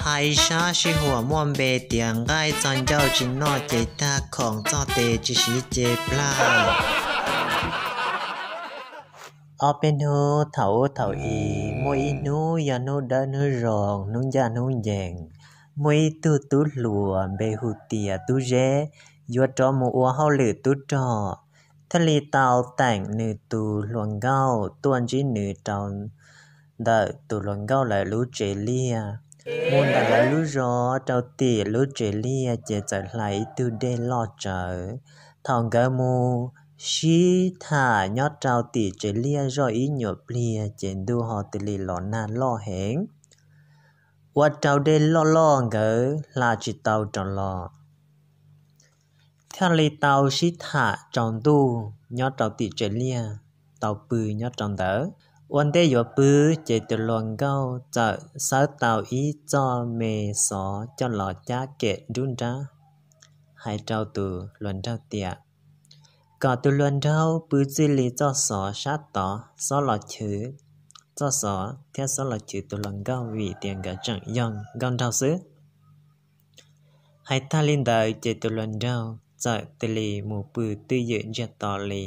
Hais sab sij huam muaj npe tias nqaij txog ncauj tsis noj ces tag khoom txog tes tsis siv ces plag. Ob peb hnub thaum ub thaum i, muaj ib hnub yog hnub dawb hnub zoo, hnub ncaj hnub ncees, muaj ib tug tub hluas npe hu tias Tub Zeb yuav rov mus ua hauj lwm tub rog, thiaj li tau teem nws tus hluas nkauj tuaj ntsib nws rau ntawm tus hluas nkauj lawv lub tsev liaj. Mus ntawm lawv lub zos rau tim lub tsev liaj ces txawm hlais ib tug dej loj tsawv. Thaum nkawd mus sib tham nyob rau tim tsev liaj zoj ib nyuag pliag ces ntuj ho cia li los nag loj heev, ua rau dej loj loj nkawd hla tsis tau rov los, thiaj li tau sib tham tsaus ntuj nyob rau tim tsev liaj, tau pw nyob rau ntawd. Ua ntej yuav pw ces tus hluas nkauj txawm xawb tau ib txoj me xov coj los cab kem nruab nrab, hais rau tus hluas nraug tias kom tus hluas nraug pw txij li txoj xov sab tod xob los chwv txoj xov thiab xob los chwv tus hluas nkauj vim tias nkawd tseem yog nkauj nraug xwb. Hais tag li ntawd ces tus hluas nraug txawm cia li mus pw twj ywm ntsiag to li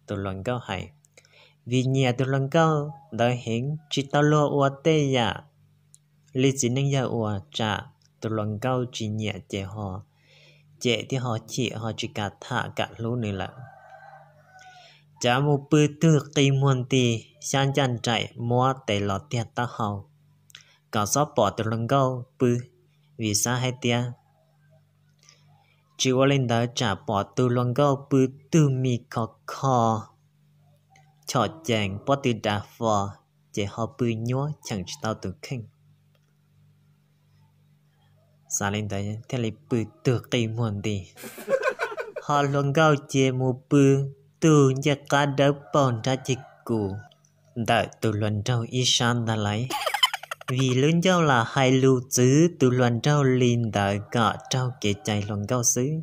tus hluas nkauj hais, vim nyiam tus hluas nkauj ntawd heev tsis tau luag ua tej yam li txiv neej yawg ua, tsam tus hluas nkauj tsis nyiam ces ho cem thiab ho chim ho tsis kam tham kam hlub nws lawm. Cav mus pw twg qi muag nti, xyab ncaj nraim muab tes los tiag taub hau, kom xob pom tus hluas nkauj pw, vim xav hais tias tsis ua li ntawd tsam pom tus hluas nkauj pw twg mis khov kho, chom cees pob tw dav fo, ces ho pw nyuab cheem tsis tau tus kheej. Xav li ntawd thiaj li pw tug qi muag nti, ho hluas nkauj ces mus pw tug ncej qab dawb paug nrab ceg kus ntawm tus hluas nraug ib sab ntag lauj. Vim lub ncauj lam hais lus txwv tus hluas nraug li ntawd kom raug kev cai hluas nkauj xwb,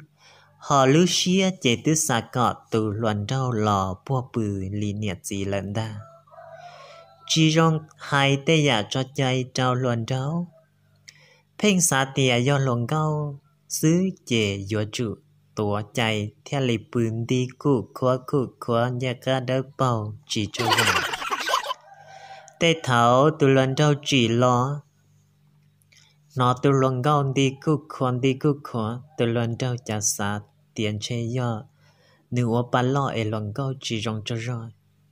ho lub siab ces twb xav kom tus hluas nraug los puag pw li niam txiv lawm ntag. Tsis zoo hais tej yam tso cai rau hluas nraug, pheej xav tias yog hluas nkauj xwb ces yuav tsum tuav cai thiaj li pw nti kuj khuab kuj khuab ncej qab dawb paug tsis tsaug zog. Tej thaum tus hluas nraug tsim los, hnov tus hluas nkauj nti kuj khuab nti kuj khuab, tus hluas nraug cav xav tias ntshe yog nws ua pa loj es hluas nkauj tsis zoo tsaug zog,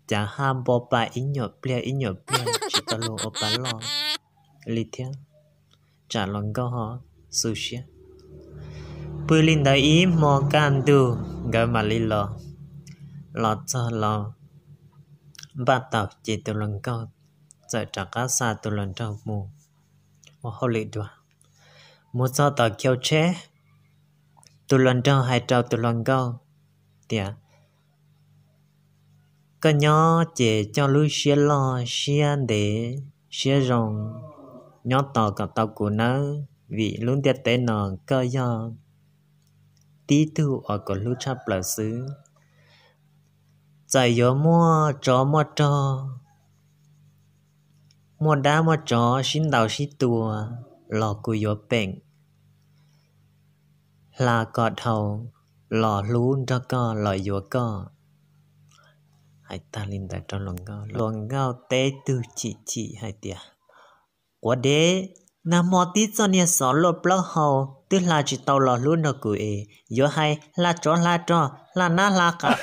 cav haj npo pa ib nyuam pliag ib nyuam pliag tsis tau luag ua pa loj li thiab, tsam hluas nkauj ho xu siab. Pw li ntawd ib hmo kaj ntug nkawd mam li los, los txog los npaj tau ces tus hluas nkauj txawm rov qab xa tus hluas nraug mus ua hauj lwm dua. Mus txog tom khau tsheb, tus hluas nraug hais rau tus hluas nkauj tias, koj nyob ces coj lub siab loj siab ntev siab zoo nyob tos kom tau kuv nawb, vim lub ntiaj teb no koj yog tib tug uas kuv hlub tshaj plaws xwb. Txawm yuav muaj tsov muaj rog, muaj dab muaj tsov sib ntaus sib tua los kuv yuav peem hla kom dhau los hlub nrog koj los yuav koj. Hais tag li ntawd rau hluas nkauj, hluas nkauj teb tug chim chim hais tias, quav dev, nag hmo tib txoj niag xov luaj plaub hau twb hla tsis tau los hlub nrog kuv es yuav hais hla tsov hla rog hla nab hla qav